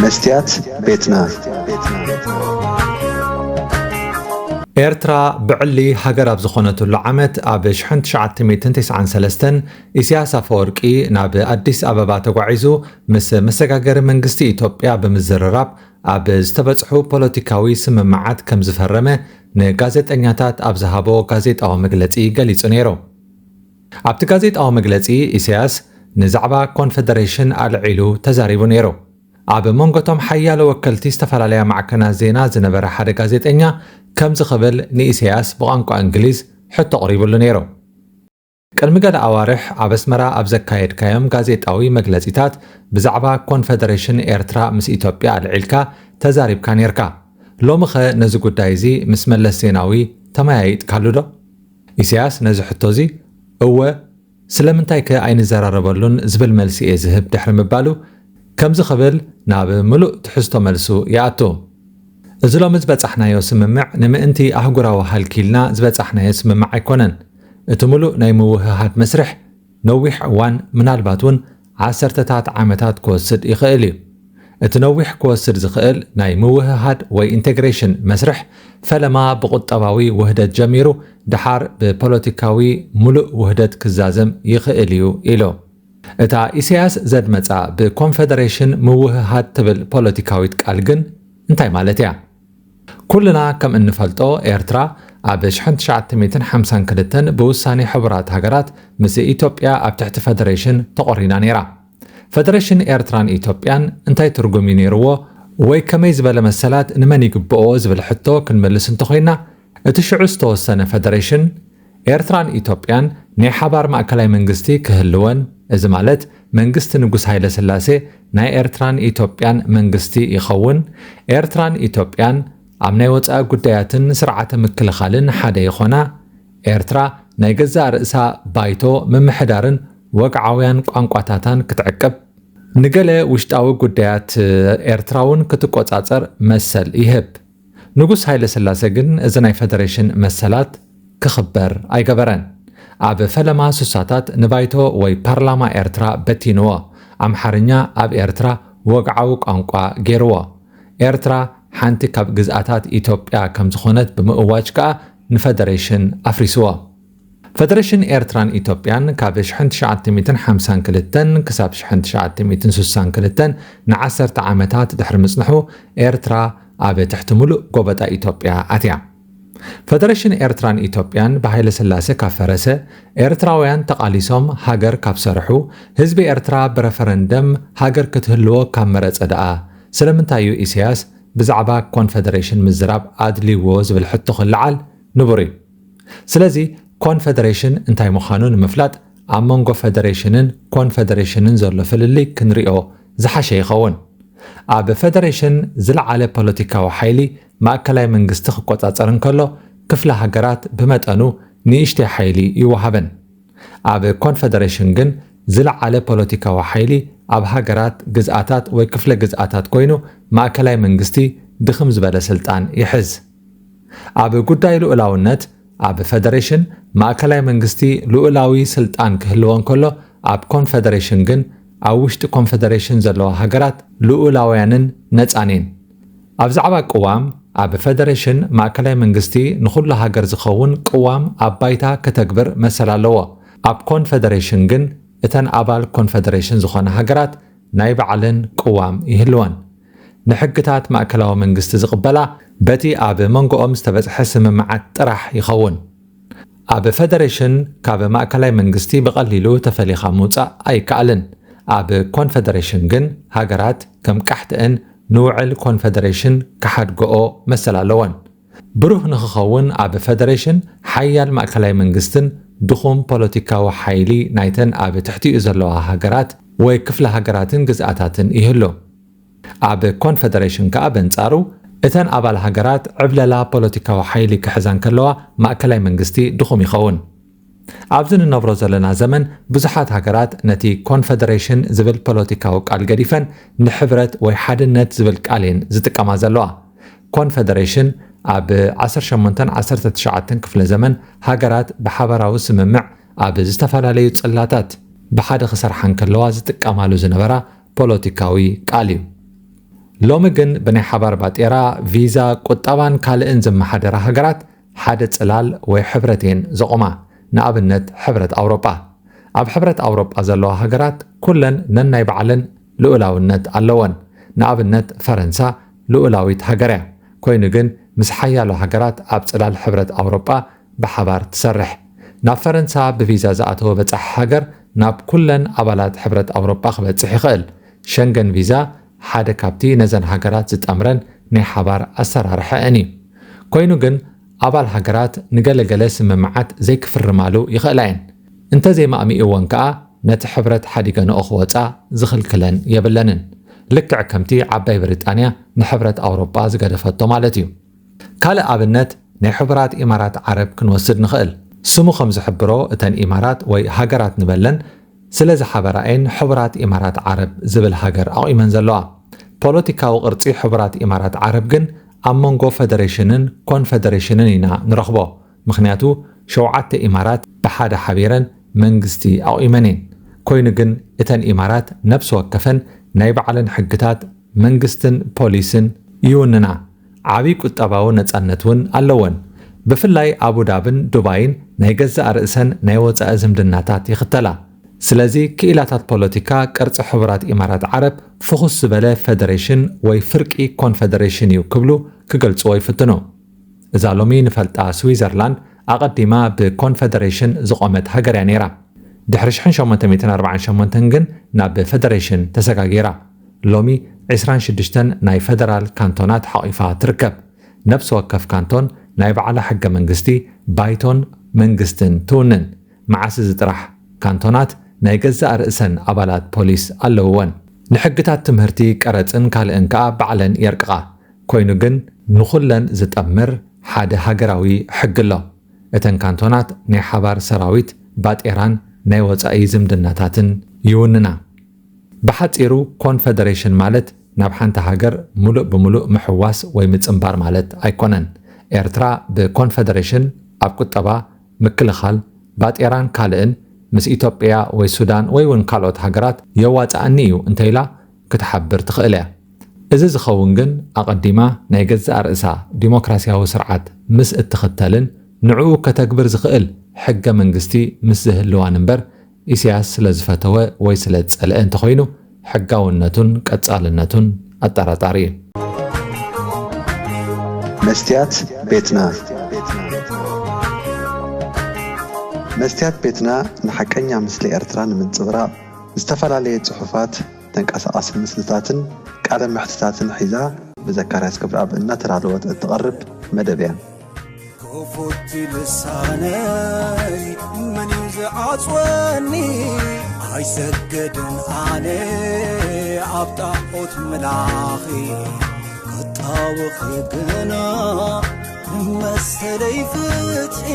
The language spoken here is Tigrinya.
መስትያት ቤትና። ኤርትራ ብዕሊ ሃገር ኣብ ዝኾነትሉ ዓመት ኣብ ሽሕን ትሽዓተ ሚእትን ተስዓን ሰለስተን ኢሳያስ ኣፈወርቂ ናብ ኣዲስ ኣበባ ተጓዒዙ ምስ መሰጋገሪ መንግስቲ ኢትዮጵያ ብምዝርራብ ኣብ ዝተበጽሑ ፖለቲካዊ ስምምዓት ከም ዝፈረመ ንጋዜጠኛታት ኣብ ዝሃቦ ጋዜጣዊ መግለጺ ገሊጹ ነይሩ። ኣብቲ ጋዜጣዊ መግለጺ ኢሳያስ ንዛዕባ ኮንፈደሬሽን ኣልዒሉ ተዛሪቡ ነይሩ። ኣብ መንጎቶም ሓያሎ ወከልቲ ዝተፈላለያ ማዕከናት ዜና ዝነበረ ሓደ ጋዜጠኛ ከምዚ ክብል ንኢሳያስ ብቋንቋ እንግሊዝ ሕቶ ኣቕሪቡሉ ነይሩ። ቅድሚ ገለ ኣዋርሕ ኣብ ኣስመራ ኣብ ዘካየድካዮም ጋዜጣዊ መግለጺታት ብዛዕባ ኮንፈደሬሽን ኤርትራ ምስ ኢትዮጵያ ኣልዒልካ ተዛሪብካ ነይርካ። ሎምኸ ነዚ ጉዳይ እዚ ምስ መለስ ዜናዊ ተመያይጥካሉ ዶ? ኢሳያስ ነዚ ሕቶ እዚ እወ ስለምንታይከ ኣይንዘራረበሉን ዝብል መልሲ እየ ዝህብ ድሕሪ ምባሉ፣ ከምዚ ክብል ናብ ምሉእ ትሕዝቶ መልሱ ይኣቱ። እዚ ሎሚ ዝበጻሕናዮ ስምምዕ ንምእንቲ ኣህጉራዊ ሃልኪ ኢልና ዝበጻሕናዮ ስምምዕ ኣይኮነን። እቲ ምሉእ ናይ ምውህሃድ መስርሕ ነዊሕ እዋን፣ ምናልባት እውን ዓሰርተታት ዓመታት ክወስድ ይኽእል እዩ። እቲ ነዊሕ ክወስድ ዝኽእል ናይ ምውህሃድ ወይ ኢንቴግሬሽን መስርሕ ፈለማ ብቁጠባዊ ውህደት ጀሚሩ፣ ደሓር ብፖለቲካዊ ምሉእ ውህደት ክዛዘም ይኽእል እዩ ኢሉ። እታ ኢሳያስ ዘድመጻ ብኮንፈደሬሽን ምውህሃድ ትብል ፖለቲካዊት ቃል ግን እንታይ ማለት እያ? ኩልና ከም እንፈልጦ ኤርትራ ኣብ ሽሕን ትሽዓተ ሚእትን ሓምሳን ክልተን ብውሳኔ ሕቡራት ሃገራት ምስ ኢትዮጵያ ኣብ ትሕቲ ፈደሬሽን ተቖሪና ነይራ። ፈደሬሽን ኤርትራን ኢትዮጵያን እንታይ ትርጉም እዩ ነይርዎ ወይ ከመይ ዝበለ መሰላት ንመን ይግብኦ ዝብል ሕቶ ክንመልስ እንተኾይና፣ እቲ ሽዑ ዝተወሰነ ፈደሬሽን ኤርትራን ኢትዮጵያን ናይ ሓባር ማእከላይ መንግስቲ ክህልወን፣ እዚ ማለት መንግስቲ ንጉስ ሃይለ ስላሴ ናይ ኤርትራን ኢትዮጵያን መንግስቲ ይኸውን፣ ኤርትራን ኢትዮጵያን ኣብ ናይ ወጻኢ ጉዳያትን ስርዓተ ምክልኻልን ሓደ ይኾና፣ ኤርትራ ናይ ገዛእ ርእሳ ባይቶ ምምሕዳርን ወግዓውያን ቋንቋታታን ክትዕቅብ፣ ንገለ ውሽጣዊ ጉዳያት ኤርትራ እውን ክትቆጻጸር መሰል ይህብ። ንጉስ ሃይለ ስላሴ ግን እዚ ናይ ፈደሬሽን መሰላት ክኽበር ኣይገበረን። ኣብ ፈለማ ሱሳታት ንባይቶ ወይ ፓርላማ ኤርትራ በቲንዎ። ኣምሓርኛ ኣብ ኤርትራ ወግዓዊ ቋንቋ ገይርዎ። ኤርትራ ሓንቲ ካብ ግዝኣታት ኢትዮጵያ ከም ዝኾነት ብምእዋጅ ከኣ ንፈደሬሽን ኣፍሪስዎ። ፈደሬሽን ኤርትራን ኢትዮጵያን ካብ ሽሕን ትሽዓተ ሚእትን ሓምሳን ክልተን ክሳብ ሽሕን ትሽዓተ ሚእትን ስሳን ክልተን ንዓሰርተ ዓመታት ድሕሪ ምጽንሑ፣ ኤርትራ ኣብ ትሕቲ ምሉእ ጎበጣ ኢትዮጵያ ኣትያ። ፈደሬሽን ኤርትራን ኢትዮጵያን ብሃይለ ስላሴ ካብ ፈረሰ፣ ኤርትራውያን ተቓሊሶም ሃገር ካብ ሰርሑ፣ ህዝቢ ኤርትራ ብረፈረንደም ሃገር ክትህልዎ ካብ መረጸ ደኣ፣ ስለምንታይ እዩ ኢሳያስ ብዛዕባ ኮንፈደሬሽን ምዝራብ ኣድልይዎ ዝብል ሕቶ ክለዓል ንቡር እዩ። ስለዚ ኮንፈደሬሽን እንታይ ምዃኑ ንምፍላጥ ኣብ መንጎ ፈደሬሽንን ኮንፈደሬሽንን ዘሎ ፍልልይ ክንሪኦ ዝሓሸ ይኸውን። ኣብ ፈደሬሽን ዝለዓለ ፖለቲካዊ ሓይሊ ማእከላይ መንግስቲ ክቆጻጸር እንከሎ፣ ክፍለ ሃገራት ብመጠኑ ንእሽተይ ሓይሊ ይወሃበን። ኣብ ኮንፈደሬሽን ግን ዝለዓለ ፖለቲካዊ ሓይሊ ኣብ ሃገራት፣ ግዝኣታት ወይ ክፍለ ግዝኣታት ኮይኑ፣ ማእከላይ መንግስቲ ድኽም ዝበለ ስልጣን ይሕዝ። ኣብ ጉዳይ ልኡላውነት፣ ኣብ ፈደሬሽን ማእከላይ መንግስቲ ልኡላዊ ስልጣን ክህልዎ እንከሎ፣ ኣብ ኮንፈደሬሽን ግን ኣብ ውሽጢ ኮንፈደሬሽን ዘለዋ ሃገራት ልኡላውያንን ነጻን እየን። ኣብ ዛዕባ ቅዋም፣ ኣብ ፈደሬሽን ማእከላይ መንግስቲ ንኹሉ ሃገር ዝኸውን ቅዋም ኣብ ባይታ ከተግብር መሰል ኣለዎ። ኣብ ኮንፈደሬሽን ግን እተን ኣባል ኮንፈደሬሽን ዝኾና ሃገራት ናይ ባዕለን ቅዋም ይህልወን። ንሕግታት ማእከላዊ መንግስቲ ዝቕበላ በቲ ኣብ መንጎኦም ዝተበጽሐ ስምምዓት ጥራሕ ይኸውን። ኣብ ፈደሬሽን ካብ ማእከላይ መንግስቲ ብቐሊሉ ተፈሊኻ ምውጻእ ኣይከኣልን። ኣብ ኮንፈደሬሽን ግን ሃገራት ከም ቃሕተአን ንውዕል ኮንፈደሬሽን ክሓድገኦ መሰል ኣለወን። ብሩህ ንኽኸውን ኣብ ፈደሬሽን ሓያል ማእከላይ መንግስትን ድኹም ፖለቲካዊ ሓይሊ ናይተን ኣብ ትሕቲኡ ዘለዋ ሃገራት ወይ ክፍለ ሃገራትን ግዝኣታትን ይህሉ። ኣብ ኮንፈደሬሽን ከኣ በንጻሩ እተን ኣባል ሃገራት ዕብለላ ፖለቲካዊ ሓይሊ ክሕዛ እንከለዋ ማእከላይ መንግስቲ ድኹም ይኸውን። ኣብዚ ንነብሮ ዘለና ዘመን ብዙሓት ሃገራት ነቲ ኮንፈደሬሽን ዝብል ፖለቲካዊ ቃል ገዲፈን ንሕብረት ወይ ሓድነት ዝብል ቃል እየን ዝጥቀማ ዘለዋ። ኮንፈደሬሽን ኣብ ዓሰርተ ሸሞንተን ዓሰርተ ትሽዓተን ክፍለ ዘመን ሃገራት ብሓባራዊ ስምምዕ ኣብ ዝተፈላለዩ ጽላታት ብሓደ ክሰርሓ እንከለዋ ዝጥቀማሉ ዝነበራ ፖለቲካዊ ቃል እዩ። ሎሚ ግን ብናይ ሓባር ባጤራ፣ ቪዛ፣ ቁጠባን ካልእን ዝመሓደራ ሃገራት ሓደ ጽላል ወይ ሕብረት እየን ዘቑማ። ንኣብነት ሕብረት ኣውሮጳ። ኣብ ሕብረት ኣውሮጳ ዘለዋ ሃገራት ኩለን ነናይ ባዕለን ልኡላውነት ኣለወን። ንኣብነት ፈረንሳ ልኡላዊት ሃገር እያ። ኮይኑ ግን ምስ ሓያሎ ሃገራት ኣብ ጽላል ሕብረት ኣውሮጳ ብሓባር ትሰርሕ። ናብ ፈረንሳ ብቪዛ ዝኣተወ በጻሒ ሃገር ናብ ኩለን ኣባላት ሕብረት ኣውሮጳ ክበጽሕ ይኽእል። ሸንገን ቪዛ ሓደ ካብቲ ነዘን ሃገራት ዝጠምረን ናይ ሓባር ኣሰራርሐእን እዩ። ኮይኑ ግን ኣባል ሃገራት ንገለገለ ስምምዓት ዘይክፍርማሉ ይኽእላ እየን። እንተዘይማእሚእወን ከኣ ነቲ ሕብረት ሓዲገንኦ ክወጻ ዝኽልክለን የብለንን። ልክዕ ከምቲ ዓባይ ብሪጣንያ ንሕብረት ኣውሮጳ ዝገደፈቶ ማለት እዩ። ካልእ ኣብነት ናይ ሕቡራት ኢማራት ዓረብ ክንወስድ ንኽእል። ስሙ ከም ዝሕብሮ እተን ኢማራት ወይ ሃገራት ንበለን ስለ ዝሓበራኤን ሕቡራት ኢማራት ዓረብ ዝብል ሃገር ኣቑመን ዘለዋ። ፖለቲካዊ ቅርጺ ሕቡራት ኢማራት ዓረብ ግን ኣብ መንጎ ፈደሬሽንን ኮንፈደሬሽንን ኢና ንረኽቦ። ምኽንያቱ ሸውዓተ ኢማራት ብሓደ ሓቢረን መንግስቲ ኣቑመን እየን። ኮይኑ ግን እተን ኢማራት ነብሲ ወከፈን ናይ ባዕለን ሕግታት መንግስትን ፖሊስን ይውንና። ዓቢ ቁጠባዊ ነጻነት እውን ኣለወን። ብፍላይ ኣቡዳብን ዱባይን ናይ ገዛእ ርእሰን ናይ ወጻኢ ዝምድናታት ይኽተላ። ስለዚ ክኢላታት ፖለቲካ ቅርጺ ሕቡራት ኢማራት ዓረብ ፍኹስ ዝበለ ፈደሬሽን ወይ ፍርቂ ኮንፈደሬሽን እዩ ክብሉ ክገልጽዎ ይፍትኑ። እዛ ሎሚ ንፈልጣ ስዊዘርላንድ ኣቐዲማ ብኮንፈደሬሽን ዝቖመት ሃገር እያ ነይራ። ድሕሪ ሽሕን ሸሞንተ ሚእትን ኣርባዓን ሸሞንተን ግን ናብ ፈደሬሽን ተሰጋጊራ። ሎሚ ዕስራን ሽዱሽተን ናይ ፈደራል ካንቶናት ሓቒፋ ትርከብ። ነብሲ ወከፍ ካንቶን ናይ ባዕላ ሕገ መንግስቲ፣ ባይቶን መንግስትን ትውንን። መዓስ እዚ ጥራሕ ካንቶናት ናይ ገዛእ ርእሰን ኣባላት ፖሊስ ኣለውወን። ንሕግታት ትምህርቲ፣ ቀረጽን ካልእን ከኣ ባዕለን የርቅቓ። ኮይኑ ግን ንኹለን ዝጠምር ሓደ ሃገራዊ ሕጊ ኣሎ። እተን ካንቶናት ናይ ሓባር ሰራዊት፣ ባጤራን ናይ ወጻኢ ዝምድናታትን ይውንና። ብሓጺሩ ኮንፈደሬሽን ማለት ናብ ሓንቲ ሃገር ሙሉእ ብሙሉእ ምሕዋስ ወይ ምጽንባር ማለት ኣይኮነን። ኤርትራ ብኮንፈደሬሽን ኣብ ቁጠባ፣ ምክልኻል፣ ባጤራን ካልእን ምስ ኢትዮጵያ ወይ ሱዳን ወይ እውን ካልኦት ሃገራት የዋጽኣኒ እዩ እንተኢላ ክትሓብር ትኽእል እያ። እዚ ዝኸውን ግን ኣቐዲማ ናይ ገዛእ ርእሳ ዲሞክራሲያዊ ስርዓት ምስ እትኽተልን ንዕኡ ከተግብር ዝኽእል ሕገ መንግስቲ ምስ ዝህልዋን እምበር ኢሳያስ ስለ ዝፈተወ ወይ ስለ ዝጸልአ እንተኾይኑ ሕጋውነቱን ቀጻልነቱን ኣጠራጣሪ እዩ። መስትያት ቤትና መስትያት ቤትና ንሓቀኛ ምስሊ ኤርትራ ንምንጽብራቕ ዝተፈላለየ ጽሑፋት፣ ተንቀሳቓሲ ምስልታትን ቃለ መሕትታትን ሒዛ ብዘካርያስ ክብረኣብ እናተዳለወት እትቐርብ መደብ እያ። ክፉት ልሳነይ መን እዩ ዝዓጽወኒ? ኣይሰገድን ኣነ ኣብ ጣዖት ምላኺ ክጣወኺ ግና ንመሰለይ ፍትሒ